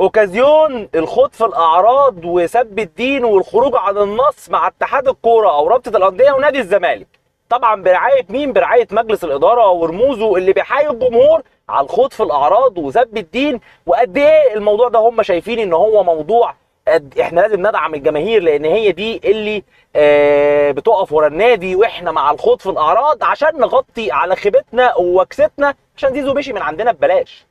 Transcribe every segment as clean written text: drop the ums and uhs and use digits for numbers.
اوكازيون الخوض في الاعراض وسب الدين والخروج عن النص مع اتحاد الكورة او رابطه الاندية ونادي الزمالك. طبعا برعاية مين؟ برعاية مجلس الادارة ورموزه اللي بيحايل الجمهور على الخوض في الاعراض وسب الدين. وقد ايه الموضوع ده هم شايفين ان هو موضوع احنا لازم ندعم الجماهير لان هي دي اللي بتقف ورا النادي، واحنا مع الخوض في الاعراض عشان نغطي على خيبتنا ووكستنا عشان زيزو مشي من عندنا ببلاش.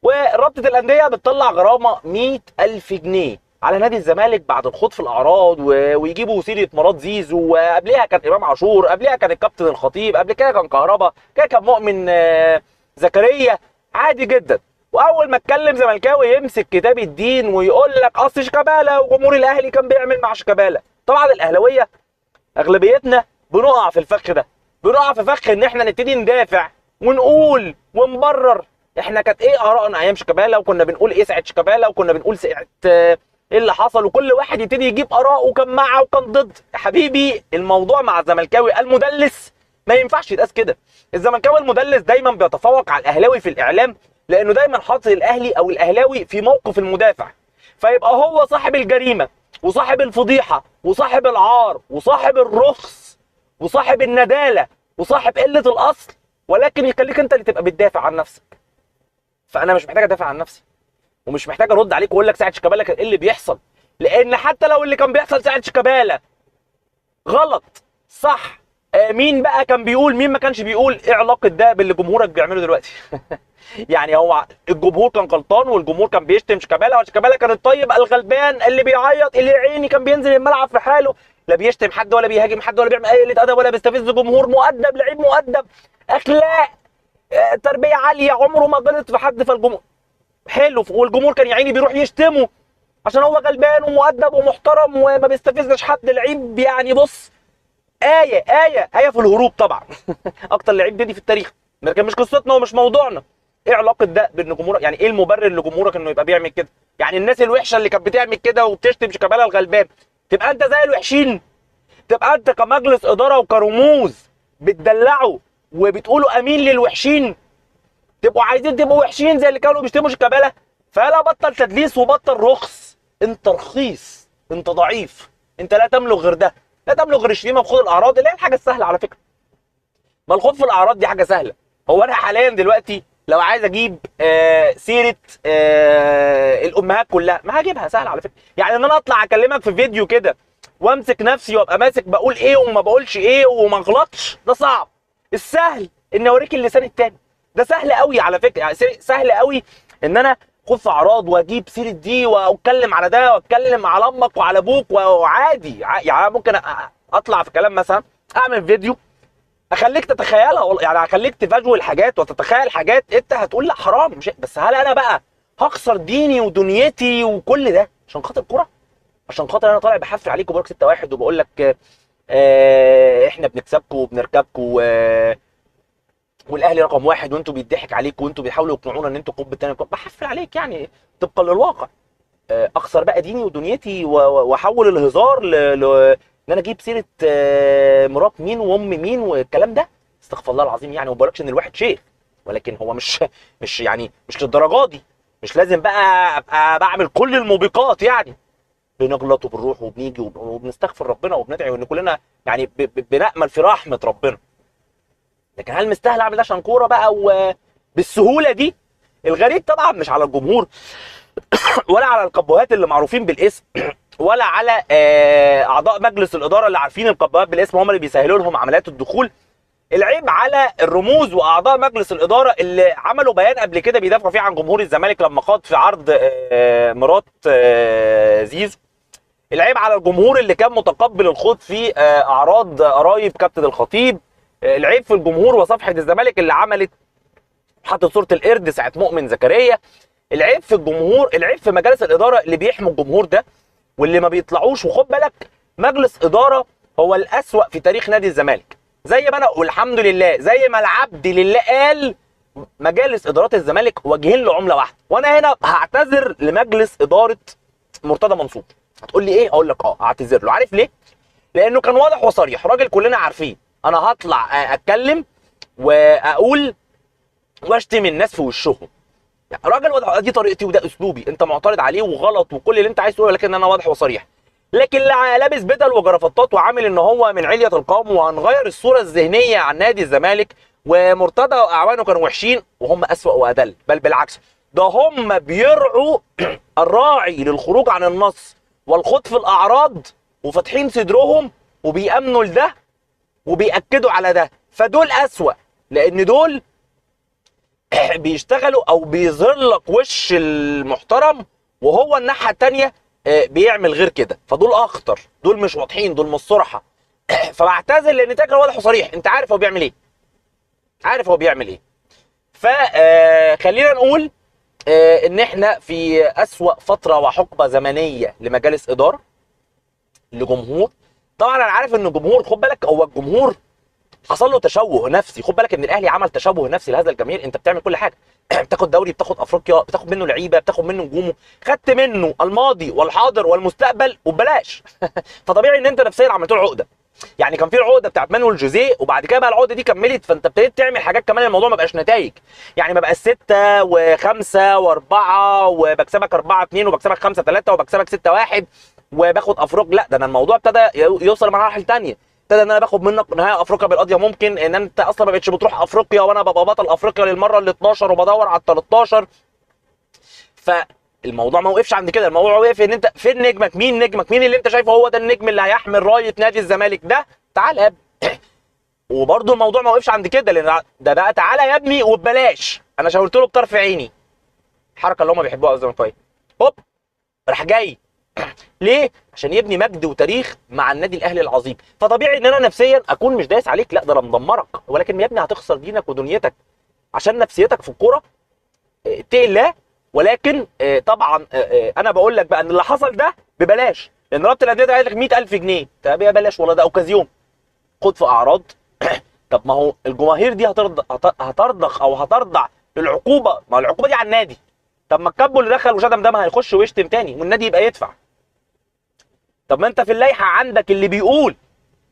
ورابطه الاندية بتطلع غرامة 100,000 جنيه على نادي الزمالك بعد الخوض في الاعراض ويجيبوا سيره مرات زيزو، وقبلها كان امام عاشور، قبلها كان الكابتن الخطيب، قبل كده كان كهربا، كده كان مؤمن زكريا. عادي جدا. واول ما اتكلم زملكاوي يمسك كتاب الدين ويقول لك اصل شيكابالا وجمهور الاهلي كان بيعمل مع شيكابالا. طبعا الاهلاوية اغلبيتنا بنقع في الفخ ده، بنقع في فخ ان احنا نبتدي ندافع ونقول ونبرر احنا كانت ايه ارائنا ايام شيكابالا، وكنا بنقول ايه ساعة شيكابالا، وكنا بنقول ساعة ايه اللي حصل، وكل واحد يبتدي يجيب اراءه وكان مع وكان ضد. حبيبي الموضوع مع الزملكاوي المدلس ما ينفعش يتقاس كده. الزملكاوي المدلس دايما بيتفوق على الاهلاوي في الاعلام لانه دايما حاطط الاهلي او الاهلاوي في موقف المدافع، فيبقى هو صاحب الجريمة وصاحب الفضيحة وصاحب العار وصاحب الرخص وصاحب النداله وصاحب قلة الاصل، ولكن يخليك انت اللي تبقى بتدافع عن نفسك. فانا مش محتاج ادافع عن نفسي ومش محتاج ارد عليك واقول لك ساعة شيكابالا كان ايه اللي بيحصل، لان حتى لو اللي كان بيحصل ساعة شيكابالا غلط صح، مين بقى كان بيقول مين ما كانش بيقول؟ ايه علاقة ده باللي جمهورك بيعمله دلوقتي؟ يعني هو الجمهور كان غلطان والجمهور كان بيشتم شيكابالا، وشيكابالا كان الطيب الغلبان اللي بيعيط اللي عيني كان بينزل الملعب في حاله، لا بيشتم حد ولا بيهاجم حد ولا بيعمل اي قلة ادب ولا بيستفز جمهور، مؤدب، لعيب مؤدب، اخلاق، تربيه عالية، عمره ما غلط في حد. فالجمهور حلو، والجمهور كان يا عيني بيروح يشتمه عشان هو غلبان ومؤدب ومحترم وما بيستفزش حد، لعيب يعني بص آية آية آية في الهروب طبعا أكتر لعيب ديدي في التاريخ، لكن مش قصتنا ومش موضوعنا. إيه علاقة ده بإن جمهورك، يعني إيه المبرر لجمهورك إنه يبقى بيعمل كده؟ يعني الناس الوحشة اللي كانت بتعمل كده وبتشتم شيكابالا الغلبان، تبقى أنت زي الوحشين؟ تبقى أنت كمجلس إدارة وكرموز بتدلعوا وبتقولوا أمين للوحشين؟ تبقوا عايزين تبقوا وحشين زي اللي كانوا بيشتموا شيكابالا؟ فلا، بطل تدليس وبطل رخص، أنت رخيص، أنت ضعيف، أنت لا تملك غير ده، لا تملك غير الشتيمة وخوض الاعراض اللي هي الحاجة السهلة على فكرة. ما الخوض في الاعراض دي حاجة سهلة. هو انا حاليا دلوقتي لو عايز اجيب سيره الامهات كلها ما هجيبها، سهلة على فكرة. يعني ان انا اطلع اكلمك في فيديو كده وامسك نفسي وابقى ماسك بقول ايه وما بقولش ايه وما اغلطش، ده صعب. السهل ان اوريك اللسان التاني، ده سهل قوي على فكرة. يعني سهل قوي ان انا خد في اعراض واجيب سيره دي واتكلم على ده واتكلم على امك وعلى ابوك وعادي. يعني ممكن اطلع في كلام مثلا، اعمل فيديو اخليك تتخيلها، يعني اخليك تفجول حاجات وتتخيل حاجات انت هتقول لا حرام مش، بس هل انا بقى هخسر ديني ودنيتي وكل ده عشان خاطر كورة؟ عشان خاطر انا طالع بحفل عليك وبقول لك 6-1 وبقول لك احنا بنكسبكم وبنركبكم والاهلي رقم 1 وانتوا بيضحك عليكم وانتوا بيحاولوا يقنعونا ان انتوا قطب الثاني، بحفل عليك يعني طبقا للواقع. اخسر بقى ديني ودنيتي واحول الهزار ان انا اجيب سيره مرات مين وام مين والكلام ده؟ استغفر الله العظيم. يعني ما بقولكش ان الواحد شيخ، ولكن هو مش يعني مش للدرجة دي، مش لازم بقى ابقى بعمل كل الموبقات. يعني بنغلط وبنروح وبنيجي وبنستغفر ربنا وبندعي وان كلنا يعني بنأمل في رحمه ربنا. لكن هل مستاهل اعمل ده عشان كورة بقى وبالسهوله دي؟ الغريب طبعا مش على الجمهور ولا على القبوهات اللي معروفين بالاسم ولا على اعضاء مجلس الادارة اللي عارفين القبوهات بالاسم هم اللي بيسهلوا لهم عمليات الدخول. العيب على الرموز واعضاء مجلس الادارة اللي عملوا بيان قبل كده بيدافعوا فيه عن جمهور الزمالك لما خاض في عرض مرات زيزو. العيب على الجمهور اللي كان متقبل الخوض في اعراض قرايب كابتن الخطيب. العيب في الجمهور وصفحه الزمالك اللي عملت حطت صوره القرد ساعة مؤمن زكريا. العيب في الجمهور، العيب في مجالس الادارة اللي بيحموا الجمهور ده واللي ما بيطلعوش. وخد بالك مجلس ادارة هو الاسوأ في تاريخ نادي الزمالك، زي ما انا والحمد لله زي ما العبد لله قال مجالس ادارات الزمالك واجهين له عمله واحدة. وانا هنا هعتذر لمجلس ادارة مرتضى منصور. هتقول لي ايه؟ اقول لك اعتذر له. عارف ليه؟ لانه كان واضح وصريح، راجل كلنا عارفين. انا هطلع اتكلم واقول واشتم الناس في وشهم، يعني راجل واضح، دي طريقتي وده اسلوبي، انت معترض عليه وغلط وكل اللي انت عايز تقوله، لكن انا واضح وصريح. لكن لابس بدل وجرافطات وعامل ان هو من علية القوم وهنغير الصورة الذهنية عن نادي الزمالك، ومرتضى واعوانه كانوا وحشين وهم اسوأ وادل، بل بالعكس ده هم بيرعوا الراعي للخروج عن النص والخوض في الاعراض وفاتحين صدرهم وبيأمنوا لده وبيأكدوا على ده، فدول اسوأ لان دول بيشتغلوا او بيظهر لك وش المحترم وهو الناحية الثانية بيعمل غير كده، فدول اخطر، دول مش واضحين، دول مش صرحه. فبعتذر لان تاجر واضح وصريح، انت عارف هو بيعمل ايه، عارف هو بيعمل ايه. فخلينا نقول ان احنا في اسوأ فترة وحقبه زمنية لمجالس ادارة، لجمهور. طبعا انا عارف ان الجمهور، خد بالك، هو الجمهور حصل له تشوه نفسي، خد بالك ان الاهلي عمل تشوه نفسي لهذا الجماهير. انت بتعمل كل حاجة، بتاخد دوري، بتاخد افريقيا، بتاخد منه لعيبة، بتاخد منه نجومه، خدت منه الماضي والحاضر والمستقبل وببلاش. فطبيعي ان انت نفسيا عملت له عقده. يعني كان في العقدة بتاعت مانويل جوزيه وبعد كده بقى العقدة دي كملت، فانت ابتديت تعمل حاجات كمان، الموضوع ما بقاش نتائج، يعني ما بقاش 6 و5 و4 وبكسبك 4-2 وبكسبك 5-3 وبكسبك 6-1 وباخد افريقيا، لا ده انا الموضوع ابتدى يوصل لمراحل ثانية، ابتدى ان انا باخد منك نهائي افريقيا بالقضية، ممكن ان انت اصلا ما بقتش بتروح افريقيا وانا ببقى بطل افريقيا للمرة ال 12 وبدور على ال 13. فالموضوع ما وقفش عند كده، الموضوع وقف ان انت فين نجمك، مين نجمك، مين اللي انت شايفه هو ده النجم اللي هيحمل رايه نادي الزمالك ده، تعال يا ابني. وبرده الموضوع ما وقفش عند كده، لان ده بقى تعالى يا ابني وببلاش، انا شاورت له بطرف عيني، الحركة اللي هم بيحبوها قوي الزملكاويه، هوب راح جاي. ليه؟ عشان يبني مجد وتاريخ مع النادي الاهلي العظيم. فطبيعي ان انا نفسيا اكون مش دايس عليك، لا ده انا مدمرك، ولكن يا ابني هتخسر دينك ودنيتك عشان نفسيتك في الكورة، اتقي الله. ولكن طبعا انا بقول لك بقى ان اللي حصل ده ببلاش، لان رابطه الاندية ده قال لك 100,000 جنيه، طب يا بلاش والله، ده اوكازيون، خد في اعراض. طب ما هو الجماهير دي هترضخ او هترضع للعقوبة، ما العقوبة دي على النادي. طب ما الكابو اللي دخل وشتم ده ما هيخش ويشتم تاني والنادي يبقى يدفع. طب ما انت في اللائحة عندك اللي بيقول،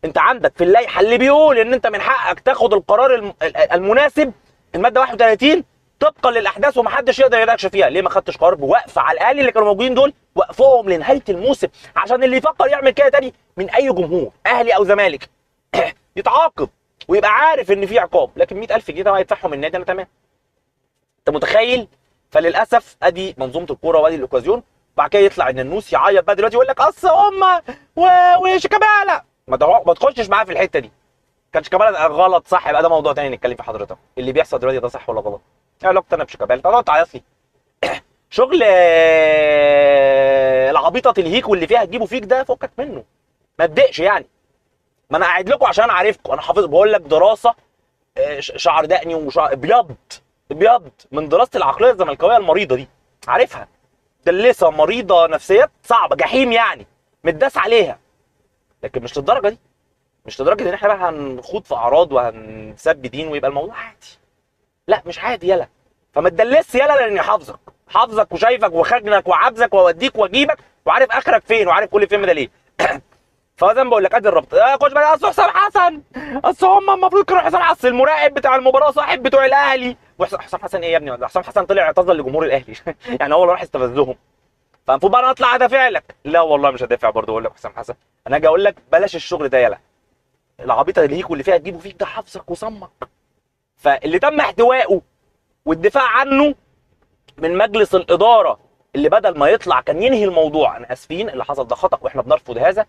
انت عندك في اللائحة اللي بيقول ان انت من حقك تاخد القرار المناسب، المادة 31 طبقا للاحداث ومحدش يقدر يناقش فيها. ليه ما خدتش قرار بوقف على الاقل اللي كانوا موجودين دول، وقفهم لنهاية الموسم، عشان اللي يفكر يعمل كده تاني من اي جمهور اهلي او زمالك يتعاقب ويبقى عارف ان في عقاب. لكن 100,000 جنيه طبعا يدفعهم النادي، انا تمام. انت متخيل؟ فللاسف ادي منظومة الكورة وادي الاوكازيون. بعد كده يطلع الننوس يعيط بقى دلوقتي يقول لك اصل هم وشيكابالا، ما تخشش معاه في الحتة دي. كان شيكابالا غلط صح، يبقى ده موضوع تاني نتكلم فيه حضرتك. اللي بيحصل دلوقتي ده صح ولا غلط؟ ايه علاقتي انا بشيكابالا؟ طب تعيط لي شغل العبيطه تلهيك واللي فيها تجيبه فيك ده، فكك منه، ما تضايقش يعني. ما انا قاعد لكم عشان عارفكم، انا حافظ، بقول لك دراسة شعر دقني وشعر ابيض ابيض من دراسة العقلية الزملكاويه المريضة دي، عارفها، دلسه مريضه نفسيات صعبة جحيم يعني، متداس عليها. لكن مش للدرجة دي، مش لدرجة ان احنا بقى هنخوض في اعراض وهنسب دين ويبقى الموضوع عادي. لا مش عادي يلا، فما تدلسش يلا، لاني حافظك، حافظك وشايفك وخجنك وعبزك واوديك واجيبك وعارف اخرك فين وعارف كل فين ده ليه. فزي ما بقول لك ادي الربط. خش بقى، اصل حسام حسن، اصل هم المفروض كانوا حسام حسن المراقب بتاع المباراة صاحب بتوع الاهلي. وحسام حسن ايه يا ابني؟ حسام حسن طلع اعتذر لجمهور الاهلي يعني هو اللي راح استفزهم، فالمفروض بقى انا اطلع ادافع لك. لا والله مش هدافع برضه، اقول لك حسام حسن انا اجي اقول لك بلاش الشغل ده يلا، العبيطه اللي هيك واللي فيها تجيبه فيك ده حافظك وصمك. فاللي تم احتوائه والدفاع عنه من مجلس الادارة اللي بدل ما يطلع كان ينهي الموضوع، انا اسفين اللي حصل ده خطا واحنا بنرفض هذا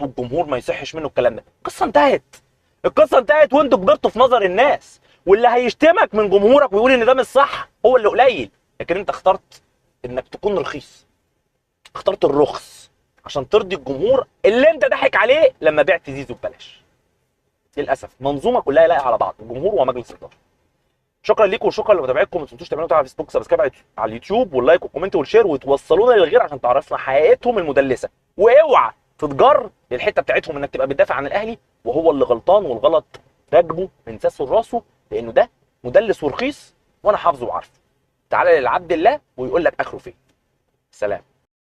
والجمهور ما يصحش منه الكلام ده. القصة انتهت، القصة انتهت وانتوا كبرتوا في نظر الناس، واللي هيشتمك من جمهورك ويقول ان ده مش صح هو اللي قليل. لكن انت اخترت انك تكون رخيص، اخترت الرخص عشان ترضي الجمهور اللي انت ضحك عليه لما بعت زيزو ببلاش. للاسف منظومة كلها لاقيه على بعض، الجمهور ومجلس الادارة. شكرا ليكم وشكرا لمتابعتكم، ما تنسوش تعملوا على فيسبوك subscribe على اليوتيوب وال like وال comment وال share، وتوصلونا للغير عشان تعرفنا حقيقتهم المدلسه. واوعى تتجر للحتة بتاعتهم انك تبقى بتدافع عن الاهلي وهو اللي غلطان والغلط راكبه من ساسه لراسه، لانه ده مدلس ورخيص وانا حافظه وعارفه. تعالى للعبد الله ويقول لك اخره فين. سلام.